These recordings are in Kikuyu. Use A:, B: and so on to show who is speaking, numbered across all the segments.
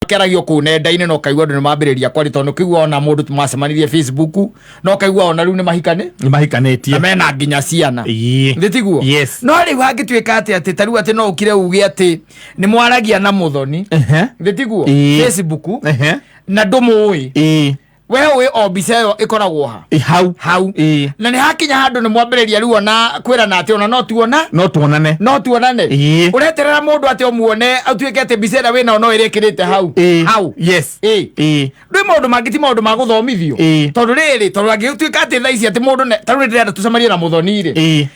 A: Kĩaragio kũu nenda-inĩ na ũkaigua andũ nĩ mambĩrĩria kwaria, tondũ nĩkĩigua ona mũndũ macemanirie Facebook na ũkaigua ona rĩu nĩ mahikani
B: Nĩ mahikanĩtie.
A: Na mena nginya ciana. Thĩ tiguo?
B: Yes.
A: No rĩu hangĩtuĩka atĩ ta rĩu atĩ no ũkire uge atĩ nĩ mwaragia na mũthoni, thĩ tiguo? Facebook, na ndũmũĩ. We ũĩ o mbica ĩyo ĩkoragwo ha?
B: Ĩ, hau.
A: Hau. Na nĩ hakinya handũ nĩ mwambĩrĩria rĩu ona kwĩrana atĩ ona no tuona
B: No tuonane.
A: No tuonane. Ũreterera mũndũ atĩ ũmuone ũtuĩke atĩ mbica ĩrĩa wĩnayo no ĩrĩkĩrĩte hau hau. Rĩu maũndũ mangĩ ti maũndũ ma gũthomithio. Tondũ rĩrĩ, tondũ angĩtuĩka atĩ thaa ici atĩ mũndũ ta rĩu ndĩrenda tũcemanie na mũthoni rĩ,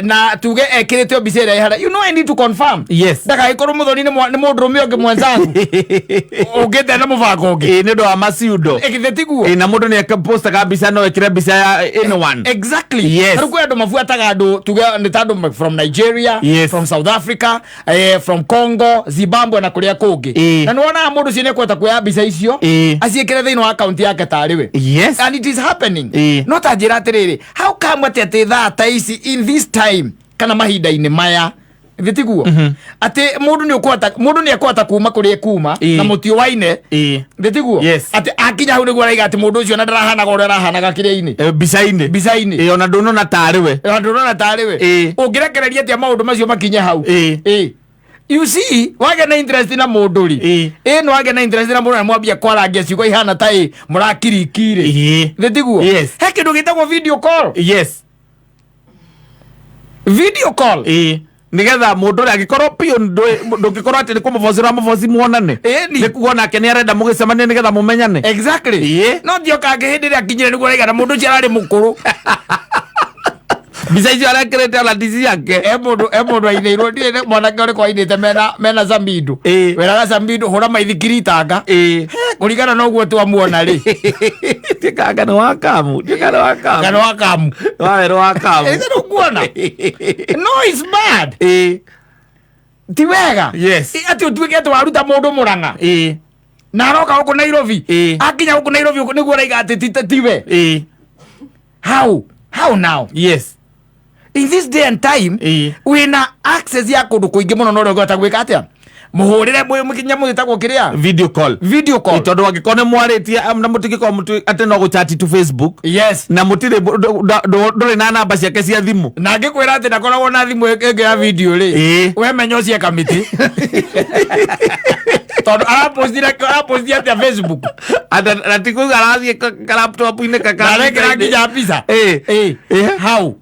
A: na tuge ekĩrĩte o mbica ĩrĩa ĩhara, you know I need to confirm. Ndagagĩkorwo mũthoni nĩ mũndũrũme ũngĩ mwenzangu ũngĩte na mũbango ũngĩ.
B: Ĩĩ, nĩ ũndũ wa maciundo.
A: Ĩgithĩ tiguo?
B: Ĩĩ, na mũndũ nĩ postaga mbica, no ekĩre mbica ya anyone.
A: Exactly. Rĩu kwĩ andũ mabuataga andũ, tuge nĩ ta andũ from Nigeria, from South Africa, from Congo, Zimbabwe na kũrĩa kũngĩ. Na nĩ wonaga mũndũ ũcio nĩ ekũhota kuoya mbica icio aciĩkĩre thĩinĩ wa akaunti yake tarĩ we. And it is happening. No ta njĩra atĩrĩrĩ, how come atĩ thaa ta ici, in this time kana mahinda-inĩ maya, thĩ tiguo, atĩ mũndũ nĩ ũkũhota, mũndũ nĩ ekũhota kuma kũrĩa ekuma na mũtiũaine, thĩ tiguo? Atĩ akinya hau nĩguo araiga atĩ mũndũ ũcio na ndarahanaga ũrĩa arahanaga kĩrĩa-inĩ.
B: Mbica-inĩ.
A: Mbica-inĩ.
B: Ĩĩ, ona ndũnona tarĩ we.
A: Na ndũrona tarĩ we. Ũngĩrekereria atĩa maũndũ macio makinye hau? You see, wagĩa na interest na mũndũ rĩ, ĩ nĩ wagĩa na interest na mũndũ na mwambia kwarangia ciugo ihana ta ĩ mũrakiriki rĩ, thĩ tiguo?
B: Yes.
A: He kĩndũ gĩtagwo video call. Video call.
B: Nĩgetha mũndũ ũrĩa angĩkorwo biũ ndũngĩkorwo atĩ nĩ kũmũboci ũramũboci muonane.
A: Ĩni.
B: Nĩ kuga onake nĩ arenda mũgĩcemanie nĩgetha mũmenyane.
A: Exactly. No ti okangĩ hĩndĩ ĩrĩa akinyire nĩguo araigana mũndũ ũcio ararĩ mũkũrũ.
B: Mbica icio arekĩrĩte ona ti ciake.
A: E mũndũ ainĩirwo, ndiũĩ nĩ mwanake ũrĩkũ ainĩte mena Samido. Weraga Samido hũra maithikiri tanga. Kũringana na ũguo twamuona rĩ.
B: Tikanga nĩ wa kamu, tikanga nĩ wa kamu.
A: Kana wa kamu.
B: Wa werũ wa kamu.
A: Ĩĩ, nĩ ũkuona, no it's bad. Ti wega. Atĩ ũtuĩke atĩ waruta mũndũ Mũrang'a na aroka gũkũ Nairobi. Akinya gũkũ Nairobi nĩguo araiga atĩ tiwe. How now? In this day and time, wĩna access ya kũndũ kũingĩ mũno, no ũrĩa ũngĩhota gwĩka atĩa, mũhũrĩre nyamũ ĩtagwo kĩrĩa?
B: Video call.
A: Video call.
B: Tondũ angĩkorwo nĩ mwarĩtie na mũtingĩkorwo atĩ no gũchati tu Facebook na mũtirĩ ndũrĩ na namba ciake cia thimũ.
A: Na ngĩkwĩra atĩ ndakoragwo na thimũ ĩngĩ ya video rĩ, we menya ũcie kamĩtĩ, tondũ arapostire atĩa Facebook?
B: Na ti kuga arathiĩ laptop-inĩ.
A: Na arekĩra nginya mbica. How?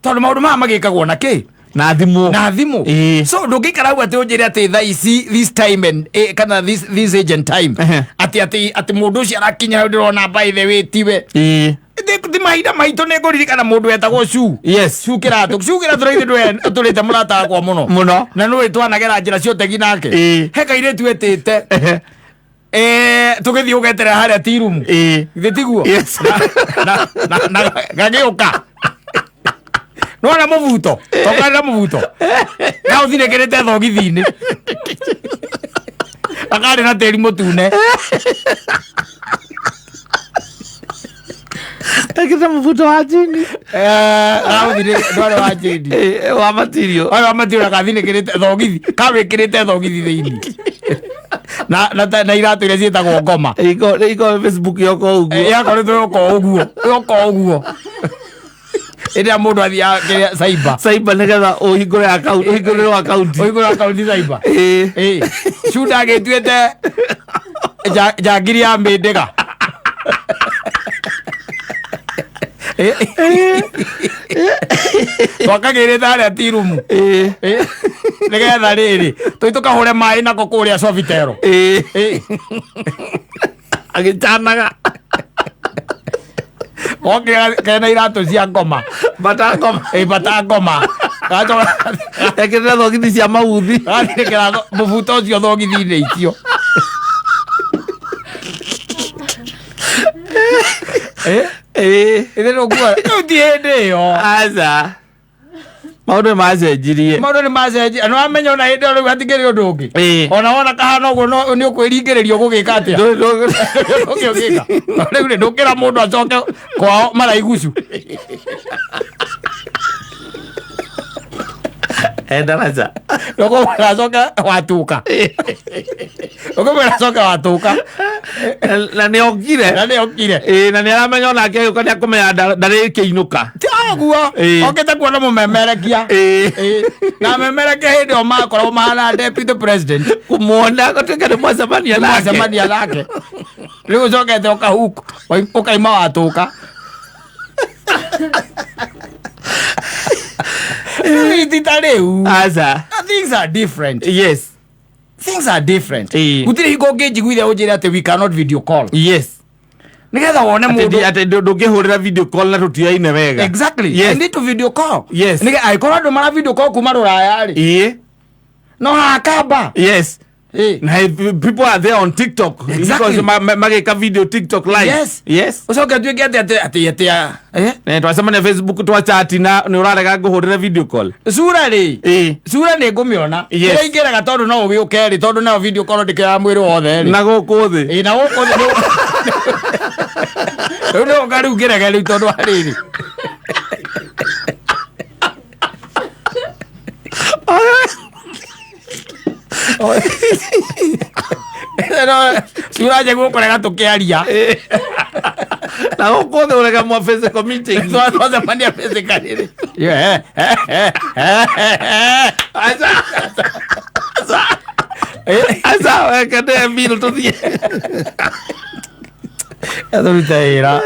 A: Tondũ maũndũ maya magĩkagwo na kĩ?
B: Na thimũ.
A: Na thimũ. So ndũngĩikara hau atĩ ũnjĩre atĩ thaa ici, this time and, kana this age and time, atĩ mũndũ ũcio arakinya hau ndĩrona, by the way, tiwe. Ti mahinda maitũ. Nĩ ngũririkana mũndũ wetagwo Cu. Cu Kĩratũ, Cu Kĩratũ rĩu tũrĩte mũrata wakwa mũno.
B: Mũno.
A: Na nĩ twanagera njĩra cia ũtegi nake. He kairĩtu etĩte, tũgĩthiĩ gũgeterera harĩa tirumu. Githĩ tiguo?
B: Yes.
A: Na gagĩũka nona mũbuto, tokarĩ na mũbuto kaũthinĩkĩrĩte thogithi-inĩ na karĩ na tĩri mũtune.
B: Ekĩte mũbuto wa jini.
A: Ndwarĩ wa njindi.
B: Wa material.
A: Warĩ wa material, kathinĩkĩrĩte thogithi, kawĩkĩrĩte thogithi thĩinĩ na iratũ iria ciĩtagwo ngoma.
B: Iko Facebook yoko ũguo.
A: Yakoretwo yoka ũguo, yoka ũguo ĩrĩa mũndũ athiaga kĩrĩa cyber.
B: Cyber, nĩgetha ũhingũre account, ũhingũrĩrwo account.
A: Ũhingũre account cyber. Cunda agĩtuĩte njangiri ya mĩndĩga. Twakagĩrĩte harĩa tirumu nĩgetha rĩrĩ tũi tũkahũre maĩ nako kũrĩa Sofitero.
B: Agĩcanaga.
A: Okĩra kena iratũ cia ngoma.
B: Bata ngoma.
A: Ĩ, bata ngoma. Gacoka
B: Ekĩrĩte thogithi cia mauthi.
A: Gathiĩkĩra mũbuto ũcio thogithi-inĩ icio. Ĩthĩ nĩũkuona rĩu ti hĩndĩ ĩyo.
B: Aca, maũndũ nĩ macenjirie.
A: Maũndũ nĩ macenjia. Nĩ wamenya ona hĩndĩ ĩyo rĩu hatikĩrĩ ũndũ ũngĩ. Ona wona kahana ũguo nĩ ũkwĩringĩrĩrio gũgĩka atĩa? Ũngĩũgĩka rĩu rĩ, ndũkĩra mũndũ acoke kwao maraigucu.
B: Ndaraca.
A: Ũkũmwĩra acoke watuka, ũkũmwĩra acoke watuka.
B: Na nĩ okire.
A: Na nĩ okire.
B: Ĩĩ, na nĩ aramenya onake agĩũka nĩ akũmenya ndarĩ kĩinũka.
A: Ti ũguo. Okĩte kuona mũmemerekia.
B: Ĩĩ.
A: Na memerekia hĩndĩ ĩyo makoragwo mahana deputy president.
B: Kũmuona gũtuĩka nĩ mwacemania nake.
A: Mwacemania nake rĩu ũcokete ũkahuku ũkaima watũka. Rĩu ti ta rĩu.
B: Aca.
A: Things are different. Things are different. Gũtirĩ hingo ũngĩnjiguithia ũnjĩre atĩ we cannot video call nĩgetha wone
B: Atĩ
A: mũndũ.
B: Atĩ ndũngĩhũrĩra video call na tũtiaine wega.
A: Exactly. I need to video call. Nĩgetha angĩkorwo andũ mara video call kuma rũraya rĩ, no hakamba.
B: Na people are there on TikTok.
A: Exactly.
B: Because magĩka video TikTok live.
A: Ũcoke tuĩke atĩ
B: Na twacemania Facebook, twachati, na nĩ ũrarega ngũhũrĩre video call.
A: Cura rĩ, cura nĩ ngũmĩona. Kĩrĩa ingĩrega tondũ no ũgĩũke rĩ, tondũ nayo video call ndĩkĩoya mwĩrĩ wothe rĩ.
B: Na gũkũ thĩ.
A: Ĩ, na gũkũ thĩ rĩu nĩ ũka rĩu ngĩrege rĩu tondũ wa rĩrĩ. No, cura njegu ũkũrega tũkĩaria.
B: Na gũkũ thĩ ũrega mwa physical meeting.
A: Twacemania physically rĩ.
B: Aca. Aca. Aca, weke ndee bill tũthiĩ.
A: Tũrute wĩra.